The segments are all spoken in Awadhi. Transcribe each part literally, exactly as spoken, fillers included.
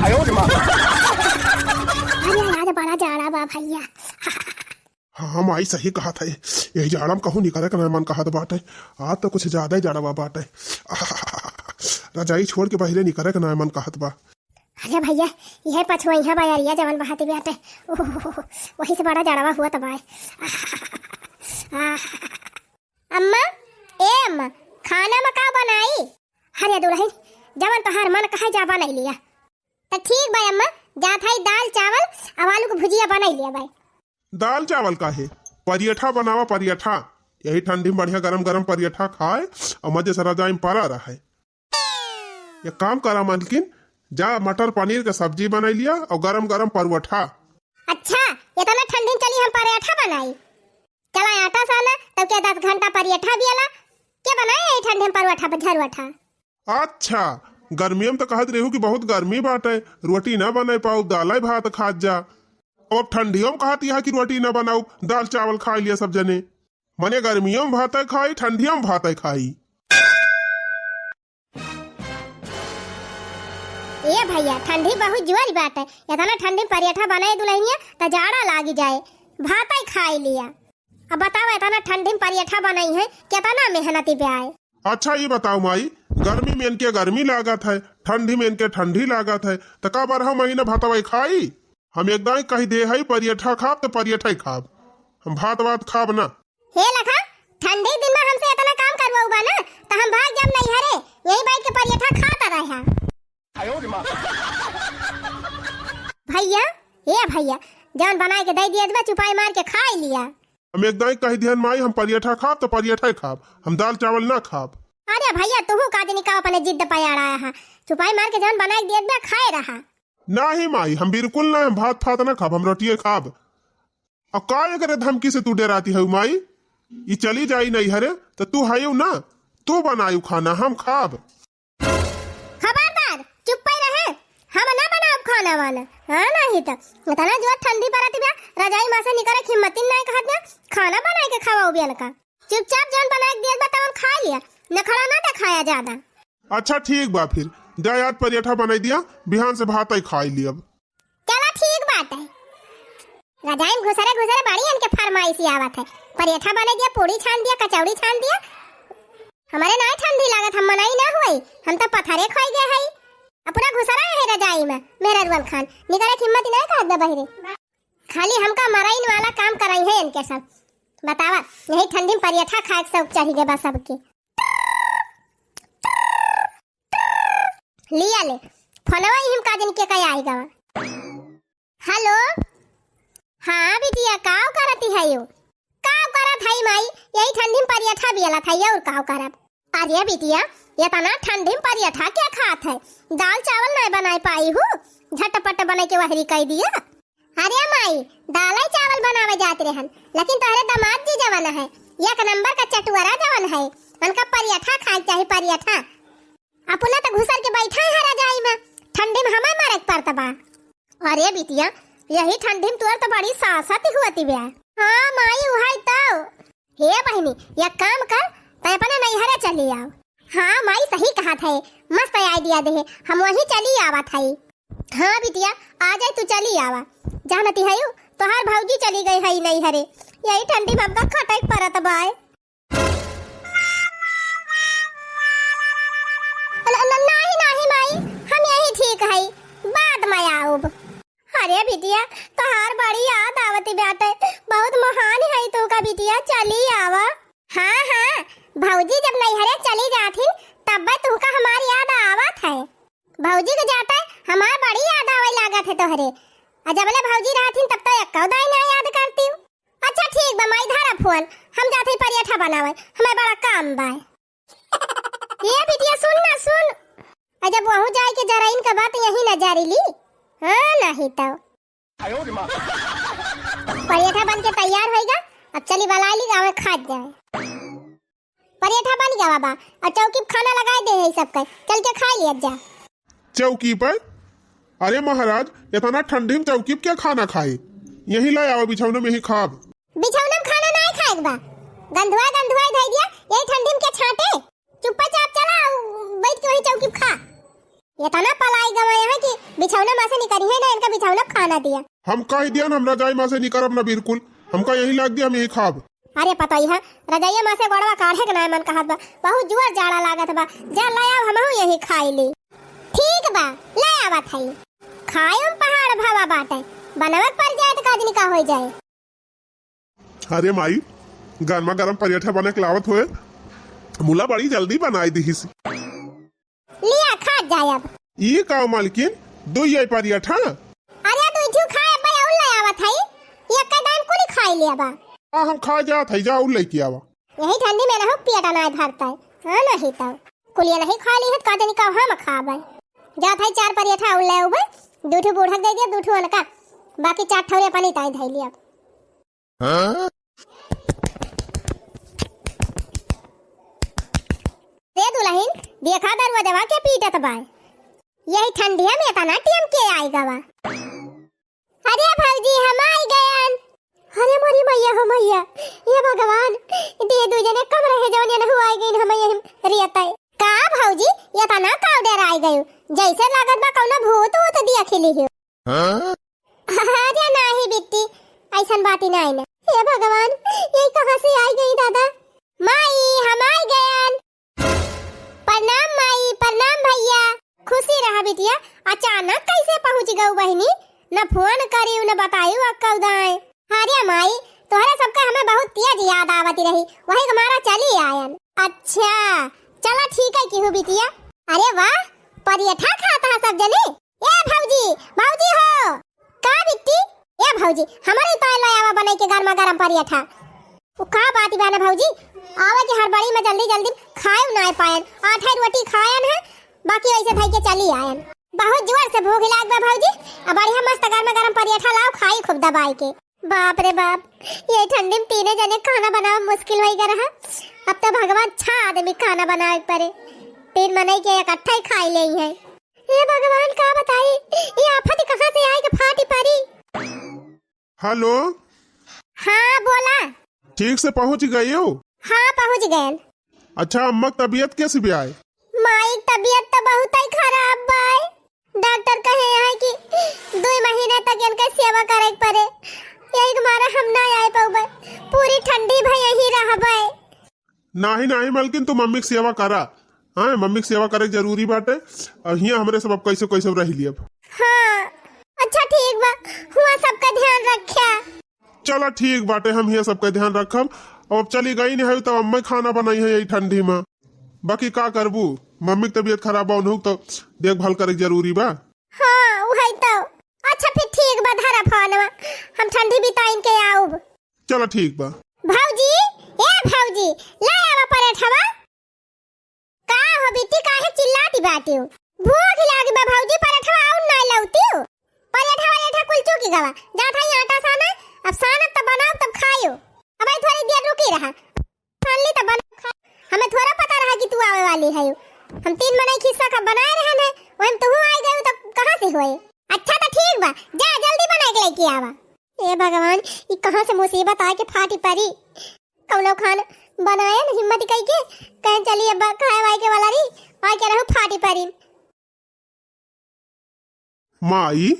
अरे आज बड़ा जाड़ा बा भइया। हाँ, हाँ, माई सही कहत है। यही जाड़ा में कहूँ निकरे के ना मन कहत बाटे। आज तो कुछ ज्यादा ही जाड़वा बाटे। रजाई छोड़ के बहिरे निकरे के ना मन कहत बा। अरे भइया, यह पछुआ यहाँ बयरिया जवन बहत बाटे, ओह, वही से बड़ा जाड़वा हुआ तबाय। अम्मा, ए अम्मा, खाना में का बनाई? अरे दुलहिन, जवन तोहार मन कहे जा बनाई लिया। त ठीक बा अम्मा, जात हई दाल चावल अउ आलू के भुजिया बनाई लिया बाय। दाल चावल काहे? परियठा बनावा, परियठा। यही ठंडी में बढ़िया गरम गरम परियठा खाए अउ मजे से रजाई में परा रहे। एक काम करा मलकिन, जा मटर पनीर के सब्जी बनाई लिया अउ गरम गरम परोठा। अच्छा, इतना ठंडी में चली हम परोठा बनाई? चला आटा साना, तब के दस घंटा परियठा बियाला, के बनाए यही ठंडी में परोठा झरोठा? अच्छा, गर्मियों में तो कहत रहू कि बहुत गर्मी बाटे, रोटी ना बनाई पाउब, दाल भात खात जा। अब ठंडियों में कहत यहाँ कि रोटी ना बनाउब, दाल चावल खाई लिया सब जने। मने गर्मियों में भात खाई, ठंडियों में भात खाई। ए भइया, ठंडी बहुत जोर बाटे, इतना ठंडी में परोठा बनाए दुलहिनिया त जाड़ा लागी जाए, भात खाई लिया। अब बताओ, इतना ठंडी में परोठा बनाई है, कितना मेहनती बे आए। अच्छा, ये बताओ माई, गर्मी में इनके गर्मी लागत है, ठंडी में इनके ठंडी लागत है, त का बारह महीना भातवा खाई? हम एकदम कही दे है, परोठा खाब त परोठा ही खाब, हम भात वात खाब ना। हे लखा, ठंडी दिन में हमसे इतना काम करवाऊ बा ना, त हम भाग जाब नैहरे, यही बैठ के परोठा खात रहा। भइया, ए भइया, जवन बनाए के दे दिए बा, चुपाई मार के खाई लिया। हम एकदम कही दिहन माई, हम परोठा खाब त परोठा ही खाब, हम दाल चावल ना खाब। अरे भइया, तुहू का जनी का अपने जिद पे अड़ाया है, चुपाई मार के जवन बनाए के दिए बा, खाए रहा। नाही माई, हम बिल्कुल ना, हम भात फात ना खाब, हम रोटिए खाब। अब का एकरे धमकी से तू डेराती हऊ माई? ई चली जाई नैहरे, त तू हयू ना, तू बनायू खाना, हम खाब। खबरदार, चुप्पे रहे, हम ना बनाब खाना वाना। हाँ, नाही त इतना जोर ठंडी पड़त बा, रजाई में से निकले के हिम्मतिन नाही कहत बा, खाना बनाए के खवाऊ बियन का। चुपचाप जौन बनाए के दियत बा, तवन खा लिया, नखड़ा ना देखाया ज्यादा। अच्छा ठीक बा फिर, जा याद परोठा बनाई दिया, बिहान से भात ही खाई लियब। चला ठीक बात है। रजाई में घुसरे घुसरे बड़ी इनके फरमाइशी आवत है, परोठा बनाई दिया, पूड़ी छान दिया, कचौड़ी छान दिया। हमारे ना ठंडी लागत, हम मनाई ना हुई, हम तो पथरे खोई गए हई। अब पूरा घुसरा है रजाई में, मेहररुअन खान निकले के हिम्मत ही नहीं कहत बा बहिरे। खाली हमका मराइन वाला काम कराई है इनके सब। बतावा, यही ठंडी में परोठा खाए के शौक चढ़ी गए बा सबके। लिया ले, फोनवा ही हम का दिन के कई आई गवा। हेलो, हाँ बिटिया, काव करती है यू? काव करत है माई, यही ठंडी में परोठा बियला था, और काव करब? अरे बिटिया, इतना ठंडी में परोठा क्या खात है? दाल चावल नहीं बनाए पाई हूँ, झटपट बनाए के वहरी कह दिया। अरे माई, दाल चावल बनावे जात रहन, लेकिन तोहरे दामाद जी जवन है, एक नंबर का चटुअरा जवन है, उनका परोठा खाए के चाही, परोठा। अपना तो घुसर के बैठा है रजाई में, ठंडी में हमें मरे के पड़त बा। अरे बिटिया, यही ठंडी में तोर तो बड़ी सासत हुअती बा। हाँ माई, उहाई तो। हे बहिनी, एक काम कर, तै अपने नैहरे चली आओ। हाँ माई, सही कहत है, मस्त आइडिया दे, हम वहीं चली आवत है। हाँ बिटिया, आ जाए तू, चली आवा। जानती है यू, तोहार भौजी चली गई है नैहरे, यही ठंडी में हमका खटक परत बाय। न-, न-, नाही, नाही माई, हम यही ठीक है, बाद में आउब। अरे बिटिया, तोहार बड़ी याद आवती बाटे, बहुत मोहान है तू का बिटिया, चली आवा। हाँ, हाँ, भौजी जब नैहरे चली जाथिन, तब्बे तुहका हमार याद आवत है। भौजी के जाते हमार बड़ी याद आवे लागत है तोहरे। आ जबले भौजी रहथिन, तब तो एक्को दाई ना याद करती। अच्छा ठीक बा माई, धरा फोन, हम जात हई परोठा बनावे, हमें बड़ा काम बा। ए बिटिया सुन ना सुन, आ जब वहू जाए के जराइन का बात यही ना जारी ली। हाँ नहीं तो। परोठा बन के तैयार होइगा, अब चली बला ली गावे खात जाए। परोठा बन गवा बा, अब चौकी पे खाना लगाए दे है सबके, चल के खा लिया जा। चौकी पर? अरे महाराज, इतना ठंडी में चौकी पे क्या खाना खाए? यहीं ले आओ, बिछौना में ही खाब। बिछौना में खाना नहीं खाए के बा, गंधुआ गंधुआ धई दिया, यही ठंडी में क्या छाटे? चुप्पा चाप चला, बैठ के वही चौकी पे खा। एतना पलाई गवाए हैं कि बिछौना मा से निकरिहैं ना, इनका बिछौना खाना दिया। हम कहि दियन, हम रजाई मा से निकरब ना बिल्कुल, हमका यही लाग दिया, हम यही खाब। अरे पतोहिया, रजाइया मा से गोड़वा काढ़े के नाय मन कहत बा, बहुत जोर जाड़ा लागत बा, जा ले आव, हमहू यही खाई ली। ठीक बा, ले आवत हई। खाए में पहाड़ भावा बाटे, बनवक पर जाए त का दिन का होइ जाए। अरे माई, गरमा गरम परेठा बना के लावत होए, मुला बड़ी जल्दी बनाई दिहिस। लिया, खा जाए अब। ई का मालकिन, दुई आई परेठा? अरे दुई ठू खाए बा, अउर ले आवत हई, एक दाम कुली खाई लिया बा। आ, हम खा जात हई, जा अउर लेके आवा। यही ठंडी में रहू पेट अनाज भरता है, हाँ नहीं तो। कुलिया नहीं खा ली है, का जानी का हम खाबे। जात हई चार परेठा अउर ले आउबे, दू ठू बूढ़क दे दिया, दू ठू अनका, बाकी चार ठौरे अपनी ताई धई लिया। रे दुलहिन, देखा दरवाजवा के पीटत बाय। यही ठंडिया में एतना टेम के आइ गवा। अरे भौजी, हम आइ गयन। अरे मोरी मैया हो मैया, ये भगवान, दे दू जने कम रहे जौन एनहू आइ गइन हम यही रियताई। का भौजी, एतना काव डेराइ गयू? जैसे लागत बा कौनो भूत ऊत देख लिहू। अरे नाही बिट्टी, ऐसन बात ही नाही ना। हे भगवान, ये कहाँ से आइ गई दादा? माई, हम आइ गयन। प्रणाम माई, प्रणाम भैया। खुशी रहा बिटिया, अचानक कैसे पहुँच गऊ बहिनी? न फोन करिउ, न बताइउ अक्का उदाय। अरे माई, तोहरे सबका हमें बहुत तेज याद आवती रही, वही के मारा चली आयन। अच्छा, चला ठीक है किहू बिटिया। अरे वाह, परेठा खाता है सब जने। ए भौजी, भौजी हो। का बिट्टी? ए भौजी, हमरे पाए ले आवा बनाई के गरमा गरम परेठा। उ का बात बा ना भौजी, आवे के हड़बड़ी में जल्दी जल्दी खाए नाय पायन। आठे रोटी खायन है, बाकी वैसे धई के चली आयन। बहुत जोर से भूख लाग बा भौजी, अब बढ़िया मस्त गरमा गरम परेठा लाओ, खाई खूब दबाई के। बाप रे बाप, ये ठंडी में तीने जने खाना बनावा मुश्किल होई गा रहा। अब तो भगवान छह आदमी खाना बनावे के परे, तीन मनई के इकट्ठा ही खाई लेई है। हे भगवान, का बताई, ये आफत कहाँ से आई के फाटी परी। हेलो। हाँ, बोला। ठीक से पहुँच गई हो? हाँ, पहुँच गए। अच्छा, अम्मा की तबीयत कैसी भी आए? माई की तबीयत तो बहुत ही खराब बाय। डॉक्टर कहे हैं कि दो महीने तक इनका सेवा करे के परे, यही के मारे हम ना आए पउबे, पूरी ठंडी भर यही रहबे। नाही, नाही मलकिन, तू मम्मी के सेवा करा। हाँ, मम्मी के सेवा करे के जरूरी बाटे। अब हियाँ हमरे सब अब कैसे, कैसे रह लियब। हाँ, अच्छा ठीक बा, हुआ सबका ध्यान रख्या। चला ठीक बाटे, हम हियाँ सबका ध्यान रखब। अब चली गई नहीं है, तब अम्मा खाना बनाई है यही ठंडी में। बाकी का करबू, मम्मी के तबीयत खराब बा, उन्हों तो देखभाल करे के जरूरी बा। हाँ, वही तो। अच्छा फिर ठीक बा, धरा फोनवा, हम ठंडी बिताइन के आउब। चला ठीक बा। भौजी, ए भौजी, ले आवा परेठवा। का हो बिट्टी, काहे चिल्लाती बाटिउ? भूख लागी बा भौजी, परेठवा अउर ना लौतिउ? परेठा वरेठा कुल चुकी गवा। जात हई आटा साना, अब सानब तब बनाउब तब खाइउ। अब आई थोड़ी देर रुकी रहा। सानली तब बनाउब खाइउ। हमें थोड़ा पता रहा कि तू आवे वाली है। हम तीन मनई खिस्सा का बनाए रहन है, वही में तुहू आई गयू तब कहाँ से होए? अच्छा तो ठीक बा, जा जल्दी बनाए के लेके आवा। ए भगवान, ई कहाँ से मुसीबत आके फाटी परी? कौनो खान बनाए न हिम्मत कई के, कहें चली अब खाए वाए के वाला रही, आए के रहू फाटी परी। माई,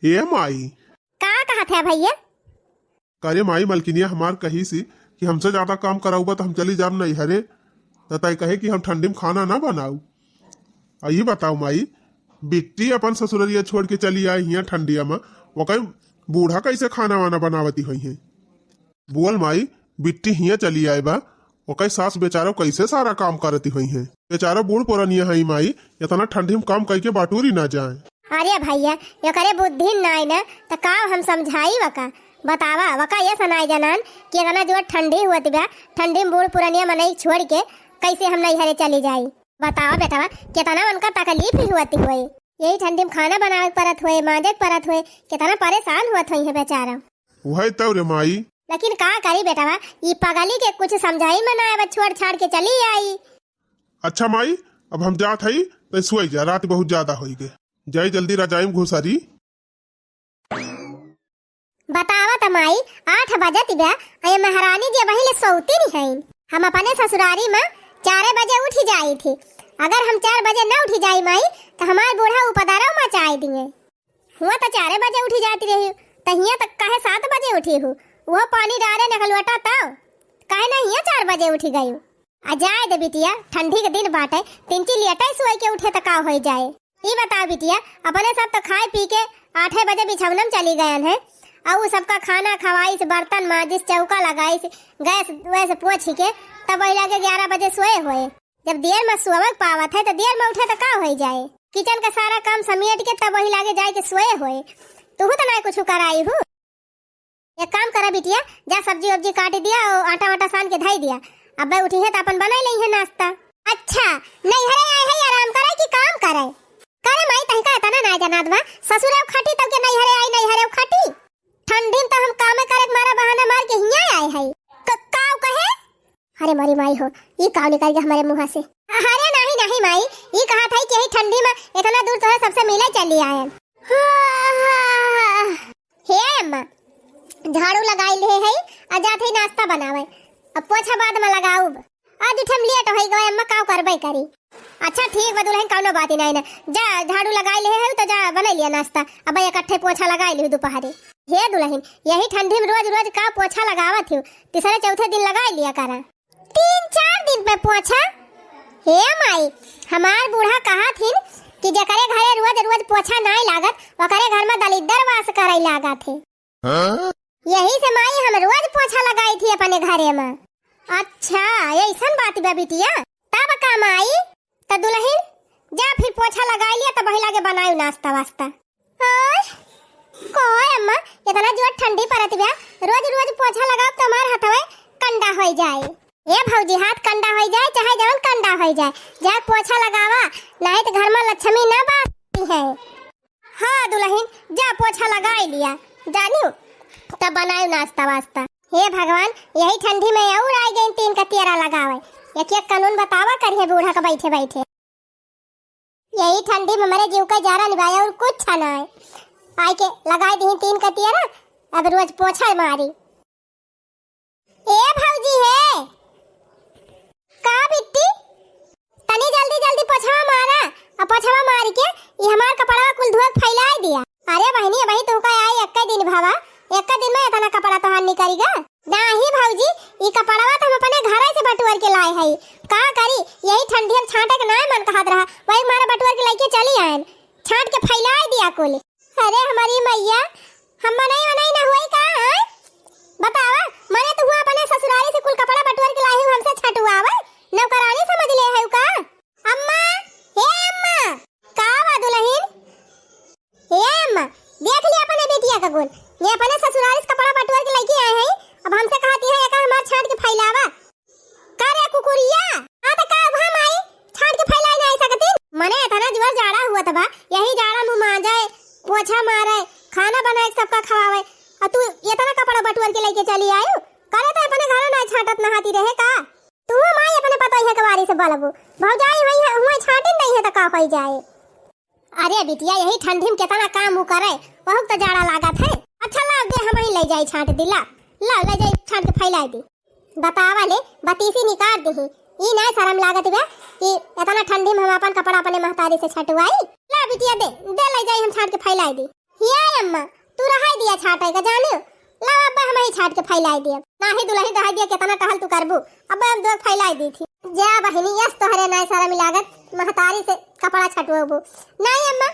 ए माई। का कहत है भैया? करे माई, मलकिनिया हमार कही सी कि हमसे ज्यादा काम कराउबा तो हम चली जाब नैहरे, त तय कहे कि हम ठंडी में खाना ना बनाऊ। आ ये बताओ माई, बिट्टी अपन ससुररिया छोड़ के चली आई हियाँ ठंडिया में, ओकर बूढ़ा कैसे खाना वाना बनावती होई हैं? बोल माई, बिट्टी हियाँ चली आए बा, ओकर सास बेचारो कैसे सारा काम करती होई हैं? बेचारो बूढ़ पुरनिया हई माई, इतना ठंडी में काम कइके बाटूरी ना जाए। अरे भैया, एकरे बुद्धि नाई ना, त का हम समझाई वका? बतावा, वका ये सनाई जनान कि इतना जोर ठंडी हुअत बा, ठंडी में बूढ़ पुरनिया मनई छोड़ के कैसे हम नैहरे चली जाई? बतावा बेटवा, कितना उनका तकलीफ ही हुअत होई, यही ठंडी में खाना बनावे के परत होए, मांजे के परत होए, कितना परेशान हुअत होई है बेचारा। वही तो रे माई। लेकिन का करी बेटवा, ई पगली के कुछ समझाई में ना आवे, छोड़ छाड़ के चली आई। अच्छा माई, अब हम जात हई, तै सोई जा, रात बहुत ज्यादा होई गए। जाई जल्दी रजाई में घुसरी। बतावा त माई, आठ बजत बा, अये महारानी जी वही ले सोती नहीं हईन। हम अपने ससुरारी में चारे बजे उठ जाई थी, अगर हम चार बजे न उठी जाई माई, त हमार बूढ़ा उपदरव मचाई दिए। हुआ त चारे बजे उठी जाती रही, त हियाँ तक काहे सात बजे उठी हूँ? उहो पानी डारे नखलुअटा तब। काहे ना हियाँ चार बजे उठी गई? आ जाए दे बिटिया, ठंडी के दिन बाटे, तिनची लियटाई सोए के उठे त का होई जाए? ई बताओ बिटिया, अपने सब त खाए पी के आठे बजे बिछौनम चली गयन है, अउ उ सबका खाना खवाइस, बर्तन माजिस, चौका लगाइस, गैस वैस पोछ के, तब वही लागे ग्यारह बजे सोए होए। जब देर में सोवक पावत है, त देर में उठे त का होई जाए? किचन का सारा काम समेट के तब वही लागे जाए के सोए होए। तुहू त ना कुछ कराई हूँ। एक काम करा बिटिया, जा सब्जी वब्जी काट दिया अउ आटा वाटा सान के धई दिया। अब्बे उठी है त अपन बनाई लई है नाश्ता। अच्छा, नैहरे आए है आराम करे कि काम करे? करे माई, तहिका एतना ना जनात बा, ससुरे खटी तब के नैहरे आई, नैहरे खटी। ठंडी में त हम कामे करे के मारा बहाना मार के हियाँ आए है। क-, काव कहे? अरे मोरी माई हो, ई काव निकल गया हमारे मुँह से। अरे नाही, नाही माई, ई कहा था कि यही ठंडी में इतना दूर तोहरे सबसे मिले चली आए। हे अम्मा, झाड़ू लगाई ले है, आ जात है नाश्ता बनावे, अब पोछा बाद में लगाऊब। आज उठम लेट होई गए अम्मा, काव करबे करी। अच्छा ठीक बा दुलहिन, कौनो बात ही नाही ना, जा झाड़ू लगाई ले है त जा बनाई लिया नाश्ता, अब इकट्ठे पोछा लगाई लिहू दोपहरे। हे दुलहिन, यही ठंडी में रोज रोज का पोछा लगावत हो, तीसरे चौथे दिन लगाई लिया करा। तीन चार दिन पे पोछा? हे माई, हमार बूढ़ा कहा थिन कि जेकरे घरे रोज रोज पोछा नाही लागत, ओकरे घर में दलिद्दर वास करे लागत है। हाँ? यही से माई हम रोज पोछा लगाई थी अपने घरे में। अच्छा, ऐसन बात बा बिटिया। तब का माई? त दुलहिन, जा फिर पोछा लगाई लिया, तब वही लागे बनायू नाश्ता वास्ता। आय, कोय अम्मा, इतना जोर ठंडी पड़त बा, रोज रोज पोछा लगाओ त हमार हथवे कंडा होई जाए। ए भौजी, हाथ कंडा होई जाए, चाहे जवन कंडा होई जाए, जा पोछा लगावा, नाही त घर में लक्ष्मी ना बास है। हाँ दुलहिन, जा पोछा लगाई लिया, जानियो, तब बनायू नाश्ता वास्ता। हे भगवान, यही ठंडी में और आ गई तीन का तियरा लगावे। एक एक कानून बतावा करिए बूढ़ा का बैठे बैठे। यही ठंडी में हमारे जीव का जारा निभाया और कुछ ना है। आय के लगाई दी तीन का तियरा, अब रोज पोछा मारी। ए भौजी हे, का बिट्टी, तनी जल्दी जल्दी पोछवा मारा, आ पोछवा मार के ई हमार कपड़वा कुल धोए के फैलाई दिया। अरे बहिनी, अबही तुहका आई एक्के दिन भवा, एक्के दिन में इतना कपड़ा तोहार निकरी गा? नाही भौजी, ई कपड़वा त हम अपने घरे से बटुअर के लाए हई। का करी, यही ठंडी हम छांटे के नाय मन कहत रहा, वही मारा बटुअर के लइके चली आयन। छांट के फैलाई दिया कुल। अरे हमारी मैया, हम मनई वनई न हुई का, हैं? बतावा, मने तू हुआ अपने ससुरारी से कुल कपड़ा बटुअर के लाई हूँ, हमसे छटुआवे, नौकरानी समझ ले है का? अम्मा, हे अम्मा, का बा दुलहिन? हे अम्मा, देख लिया अपने बेटिया का गुण, ये अपने ससुरारी से कपड़ा बटुअर के लइके आए हैं, अब हमसे कहती है, "एका हमार छांट के फैलावा।" का रे कुकुरिया? हाँ त का भा माई? छांट के फैलाई नाही सकती? मने इतना जोर जाड़ा हुआ त बा, यही जाड़ा मुँह मांजे, पोछा मारे, खाना बनाए, सबका खवावे, और तू इतना कपड़ा बटुअर के लइके चली आयु? करे त अपने घरे नाही छांटत नहाती रहे का? तू माई अपने पतोहिया के बारी से बोलबू, भौजाई हुई है, हुआ छांटिन नहीं है त का होई जाए? अरे बिटिया, यही ठंडी में केतना काम उ करे, वहुक त जाड़ा लागत है। अच्छा ला दे, हम ही ले जाई छांट दी, ला, ला ले जाई छांट के फैलाई दी। बतावा ले, बतीसी निकाल दी। ई ना शर्म लागत बा कि इतना ठंडी में हम अपन कपड़ा अपने महतारी से छटवाई? ला बिटिया दे, दे ले जाई हम छांट के फैलाई दी। ये अम्मा, तू रहाई दिया छाटे का जाने, ला अब हम ही छाट के फैलाई दिया। नाही दुलही रहाई दिया, केतना टहल तू करबू, अब हम दो फैलाई दी थी। जा बहिनी, यस तोहरे नाय शर्म लागत, महतारी से कपड़ा छटवाबू। नाही अम्मा,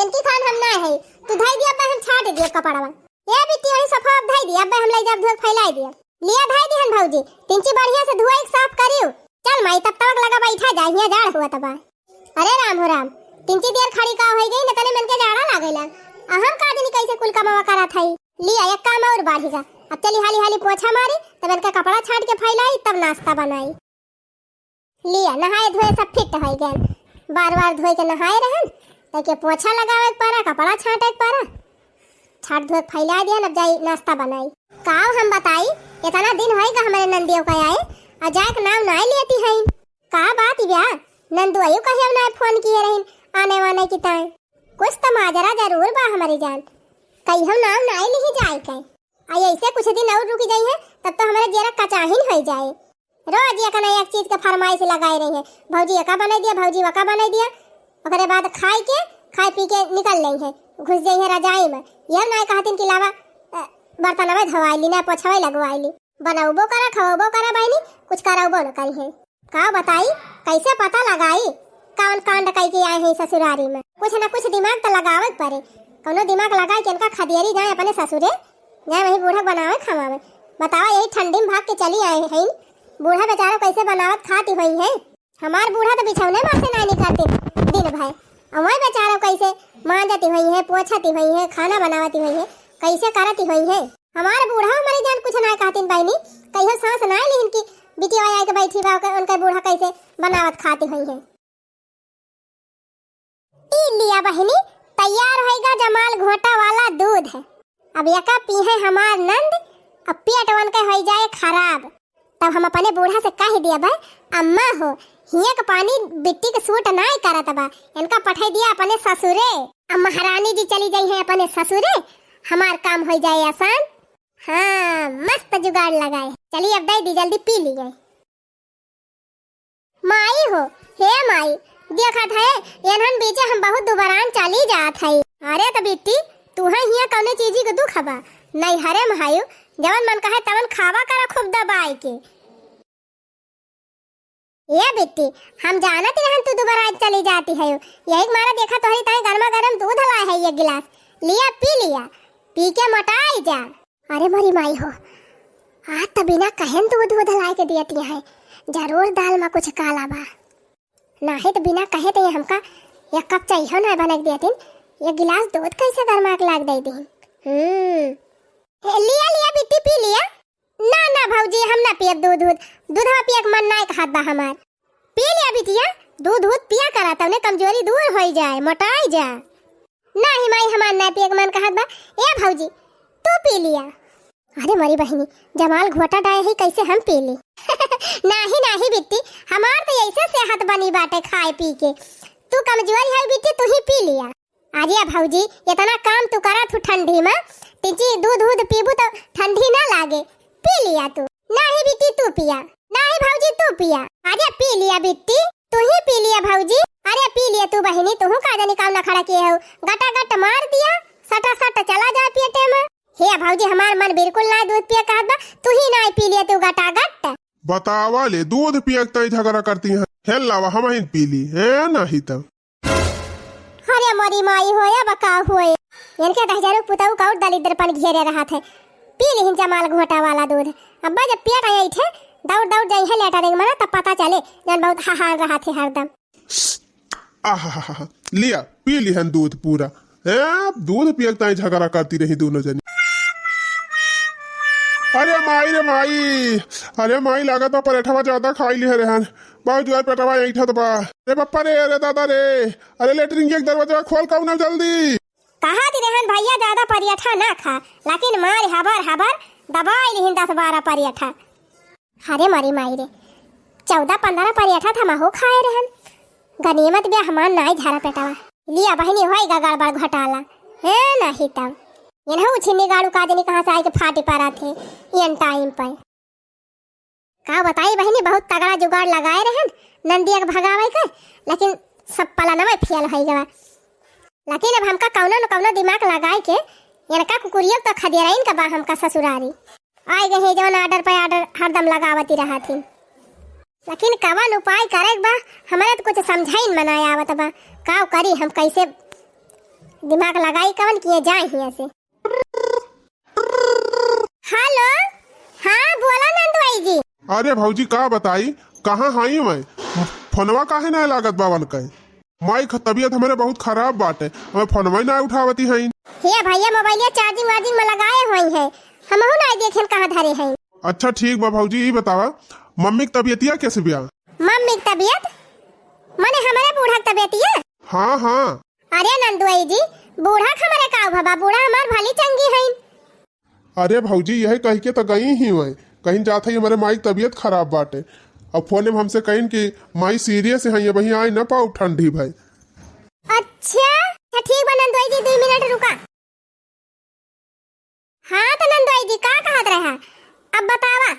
इनकी खान हम ना है, तू धई दिया, अब हम छाट दिया कपड़वा। ये बिट्टी वही सफा अब धई दिया, अब हम ले जाब धोक फैलाई दिया। लिया धई दिहन भौजी, तिंची बढ़िया से धुआई साफ करियो। चल माई, तब तक लगा बैठा जा, हियां जाड़ हुआ तबा। अरे राम हो राम, तिंची देर खड़ी का होई गई, न तने मन के जाड़ा लागेला। अहम का जनी कैसे कुल कमावा करत हई। लिया एक काम और बाढ़ी गा, अब चली हाली हाली पोछा मारी, तब इनका कपड़ा छाट के फैलाई, तब नाश्ता बनाई। लिया, नहाए धोए सब फिट होई गए। बार बार धोए के नहाए रहन, त के पोछा लगावे के पड़ा, कपड़ा छाटे के पड़ा। छाट धोए के फैला दिया, अब जाई नाश्ता बनाई। काव हम बताई, इतना दिन होई गा हमारे नंदियों का आए, और जाए के नाम नाय लेती है। का बात बा? नंदुआइयो कहियो नाय फोन किए रहिन, आने वाने की ताए। कुछ तो माजरा जरूर बा हमारी जान, कहियो नाम नाय लिही जाए के। आ ऐसे कुछ दिन और रुक जाई है, तब तो हमारा जेरा कचाहिन होई जाए। रोज एक ना एक चीज के फरमाइश लगाए रही है, "भौजी एका बनाई दिया, भौजी वका बनाई दिया।" ओकरे बाद खाए के, खाए पी के निकल रही है, घुस जाई है रजाई में। ये ना कहतीन कि लावा, अ, बर्तनवे धोवाई ली, ना पोछवे लगवाई ली। बनौबो करा, खवौबो करा बहिनी, कुछ करौबो न करी है। का बताई, कैसे पता लगाई कौन कांड कई के आए हैं ससुरारी में? कुछ न कुछ दिमाग तो लगावे के पड़े। कौनो दिमाग लगाए के इनका खदेरी जाए अपने ससुरे, जाए वही बूढ़ा बनावे खवावे। बतावा, यही ठंडी में भाग के चली आए हैं, बूढ़ा बेचारा कैसे बनावत खाती हुई है। हमार बूढ़ा तो बिछौने में से नहीं निकलती दिन भर, और वही बेचारा कैसे मांजती हुई है, पोछती हुई है, खाना बनावती हुई है, कैसे करती हुई है। हमार बूढ़ा हमारी जान कुछ ना कहतीन बहिनी, कहियो सांस ना लिहिन कि बिटिया आए के बैठी बा, ओके, उनके बूढ़ा कैसे बनावत खाती हुई है। ई लिया बहिनी, तैयार होइगा जमाल घोटा वाला दूध। अब एका पीहे हमार नंद, अब पेट उनके होई जाए खराब। तब हम अपने बूढ़ा से कह दिया भाई, "अम्मा हो, हिया के पानी बिट्टी के सूट नाई करत बा, इनका पठाई दिया अपने ससुरे।" अब महारानी जी चली जाई है अपने ससुरे, हमार काम होई जाए आसान। हाँ, मस्त जुगाड़ लगाए। चली अब दे दी, जल्दी पी ली जाए। माई हो, हे माई, देखत है, एनहन बीचे हम बहुत दुबरान चली जात हई। अरे त बिट्टी, तुहे हिया कौने चीजी के दुख बा? नैहरे में हयू, जवन मन कहे तवन खावा करा खूब दबाई के। ए बिट्टी, हम जानत रहन तू दुबरान चली जाती हयू, यही के मारा देखा तोहरी ताई गर्मा गर्म दूध लाए है एक गिलास, लिया पी लिया, पी के मोटाई जा। अरे मोरी माई हो, आज त बिना कहेन दूध उध लाए के दियती है, जरूर दाल में कुछ काला बा। नाहीं त बिना कहे त ये हमका एक कप चाइहो ना बना के दियतीन, ये गिलास दूध कैसे गरमा के लाग दे दीन। हम्म। ए, लिया, लिया बिट्टी, पी लिया। ना, ना भौजी, हम ना पियब दूध, दूध, दूधवा पिए के मन नाय कहत बा हमार। पी लिया बिटिया, दूध, दूध पिया करा, तउने कमजोरी दूर होई जाए, मोटाई जा। नाही माई, हमार ना पिए के मन कहत बा। ए भौजी, तू पी लिया। अरे मोरी बहिनी, जमाल घोटा डाए ही, कैसे हम पी ली? नाही, नाही बिट्टी, हमार त ऐसे सेहत बनी बाटे खाए पी के। तू कमजोरी है बिट्टी, तू ही पी लिया। अरे भौजी, इतना काम तू करा थू ठंडी में, तिची दूध, दूध पीबू त ठंडी ना लागे, पी लिया तू। नाही बिट्टी, तू पिया। नाही भौजी, तू पिया। अरे पी लिया बिट्टी, तू ही पी लिया भौजी। अरे पी लिया तू बहिनी, तू का जानी काम ना खड़ा किए हो, गटा गट मार दिया, सटा सट चला जा पेटे में। हे भौजी, हमार मन बिल्कुल ना दूध पिए कहत बा, तू ही ना पी लिया तू गटा गट। बतावा ले, दूध पिए के तई झगड़ा करती हैं। हेल लावा, हम ही पी ली, है नाही तब। अरे मोरी माई होए, अब का होए? इनके दहिजरू पुतऊ का और दलिद्रपन घेरे रहत है। पी लिहिन जमाल घोटा वाला दूध। अब्बा जब पेट आए थे, दौड़ दौड़ जाई है लेटरिन में ना, तब पता चले, जन बहुत हाहान रहत है हरदम। आहा, लिया, पी लिहन दूध पूरा। हैं, दूध पिए के ताई झगड़ा करती रही दोनों जनी। अरे माई रे माई, अरे माई, लागत बा परेठवा ज्यादा खाई लिहे रहन। बहुत जोर पेटवा ऐंठत बा। अरे पप्पा रे, अरे दादा रे, अरे लेटरिन के एक दरवाजा खोल कौनो जल्दी। कहा दी रहन भैया ज्यादा परेठा ना खा, लेकिन मार हबर हबर दबाई लिहिन दस बारह परेठा। अरे मोरी माई रे, चौदह पन्द्रह परेठा त हमहू खाए रहन। गनीमत बे हमार नाई झरा पेटवा। लिया बहिनी, होइगा गड़बड़ घोटाला। है नाही तब। इनहू छिन्नी गाड़ू का जनी कहाँ से आइके फाटी पड़ा थे इन टाइम पर। का बताई बहिनी, बहुत तगड़ा जुगाड़ लगाए रहन नंदिया के भगावे के, लेकिन सब पलनवे फेल होइ गवा। लेकिन अब हमका कौनो न कौनो दिमाग लगाए के इनका कुकुरियों तो खदेराइन का बा हमका ससुरारी। आइ गए हैं जौन order पे order हरदम लगावती रहथिन। लेकिन कवन उपाय करे के बा, हमरे तो कुछ समझाइन में ना आवत बा। का करी हम, कैसे दिमाग लगाई, कवन किए जाए हियां से। हेलो, हाँ बोला नंदवाई जी। अरे भौजी का बताई, कहाँ हई मैं, फोनवा काहे ना लागत बा उनके? माई ख-, तबीयत हमरे बहुत खराब बाटे, हमें फोनवा ही ना उठावती हईन। हे भैया, मोबाइलिया चार्जिंग वार्जिंग में लगाए हुई है, हमहू ना देखेन कहाँ धरे हैं। अच्छा ठीक बा भौजी, ई बतावा, मम्मी के तबीयतिया कैसे बिया? मम्मी के तबीयत? मने हमरे बूढ़ा के तबीयतिया? हाँ, हाँ। अरे नंदुआई जी, बूढ़ा के हमरे का भवा, बूढ़ा हमार भली चंगी हईन। अरे भौजी, यही कह के तो गई ही हुए, कहीं जात है हमारे माई की तबीयत खराब बाटे। अब फोन में हमसे कहीं कि माई सीरियस है, अबही आए ना पाओ ठंडी भाई। अच्छा, अच्छा ठीक बा नंदुआई जी, दो मिनट रुका। हाँ तो नंदुआई जी का कहत रहा, अब बतावा।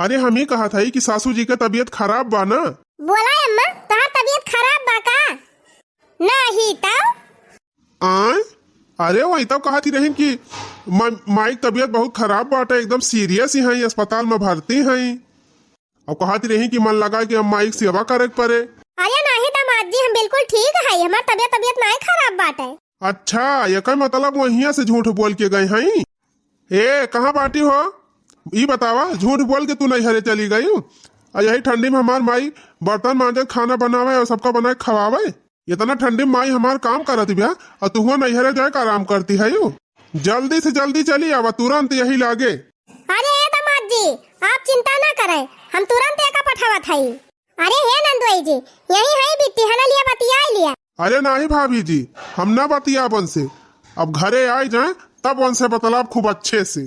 अरे हम ही कहत हई कि सासू जी के तबीयत खराब बा ना। बोला अम्मा, तोहार तबीयत खराब बा का? नाही तउ। आय, अरे वही तउ कहत ही रहीन कि म-, माई के तबीयत बहुत खराब बाटे, एकदम सीरियस ही हैं, अस्पताल में भर्ती हैं। अब कहत रही कि मन लगा के अब माई के सेवा करे के पड़े। अरे नाही दामाद जी, हम बिल्कुल ठीक है, हमार तबीयत, तबीयत नाही खराब बाटे। अच्छा, एकर मतलब वहिया से झूठ बोल के गए हैं। ए, कहाँ बाटी हो? ई बतावा, झूठ बोल के तू नैहरे चली गई? और यही ठंडी में हमार माई बर्तन मांजे, खाना बनावे और सबका बना के खवावे। इतना ठंडी में माई हमार काम करत बिया और तुहुआ नैहरे जाए के आराम करती है। जल्दी से जल्दी चली आवा, तुरंत यही लागे। अरे ए दामाद जी, आप चिंता ना करें, हम तुरंत एका पठावत हई। अरे हे नंदोई जी, यही है बिट्टी, हना लिया बतिया लिया। अरे नाही भाभी जी, हम ना बतियाब उनसे, अब घरे आइ जाए तब उनसे बतलाब खूब अच्छे से।